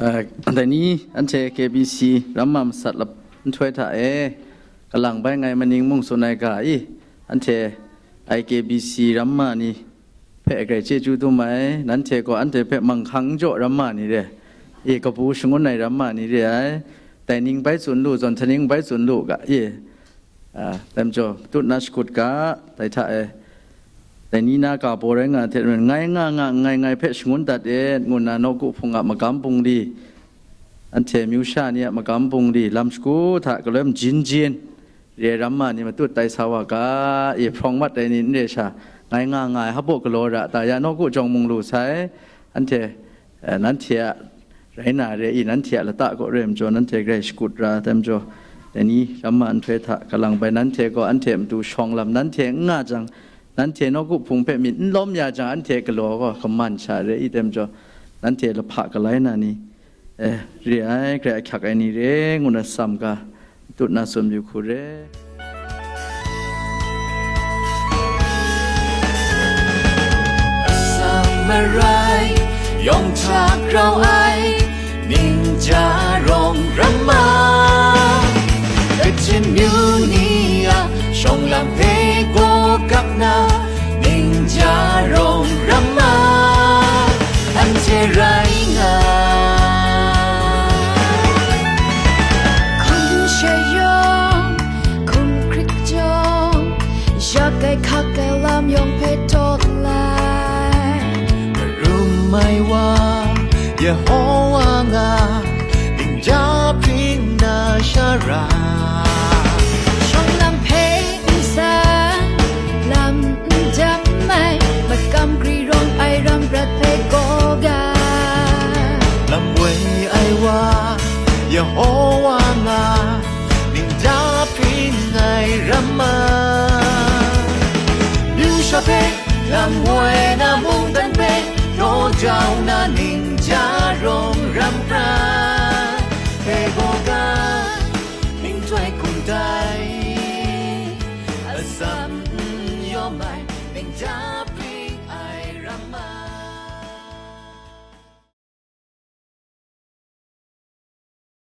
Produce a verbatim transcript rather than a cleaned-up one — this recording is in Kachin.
Eh, dai ni, anhte K B C ramma masat lap nhtoi hta e, kalang bai ngai maning mung tsun ai ga i, anhte I K B C ramma ni hpe grai chyeju dum ai, nanhte gaw anhte hpe manghkang n jaw ramma ni re, e, kabu shangun ai ramma ni re ai, dai ning bai tsun lu, zawn htaning bai tsun lu ga, e, a, dai majaw, tut na shakut ga, dai hta e, dai ni na ga baw rai nga hte maren, ngai nga nga nngai ngai hpe shangun dat e, ngu nna nawku hpung a magam bungli, anhte amyu sha ni a magam bungli, lam shagu hta galoi majin jin, re ai ramma ni matut tai sa wa ga, e hprawng mat ai ni n re sha, ngai nga nga ai hpabaw galaw ra ta ya, nawku jawng mung lu sai, anhte, eh, nanhte a rai na re i, nanhte a lata kaw re ai majaw, nanhte grai shakut ra ai majaw, dai ni ramma nhtoi hta kalang bai nanhte gaw anhte a matu shawng lam nanhte n nga jang, nanhte nawku hpung hpe myit n lawm ya jang, anhte galaw gaw kaman sha re i, dai majaw, nanhte lahpa galai na ni, eh, re ai, grai ahkyak ai ni re, ngu na sam ga, tut na tsun yu hku re. Atsam marai, yawng hta grau ai, ningja rawng ramma, Kachin myu ni a shawng lam hpe gaw kap na, ningja rawng ramma, anhte rai nga. Hkum shayawng, hkum hkrit jawng, yak ai hkak ai lam yawng hpe taw lai. Karum ai wa, Yehowa nga, ningja hpring na sha ra. Shawng lam hpe n san, lam n dam ai, makam gri rawng ai ram prat hpe gaw ga. Lam woi ai wa, Yehowa nga, ningja hpring ai ramma. Myu sha hpe lam woi na mungdan hpe, daw jau na ningja rawng ram prat hpe gaw ga, ningtoi hkum tai, atsam n yawm ai ningja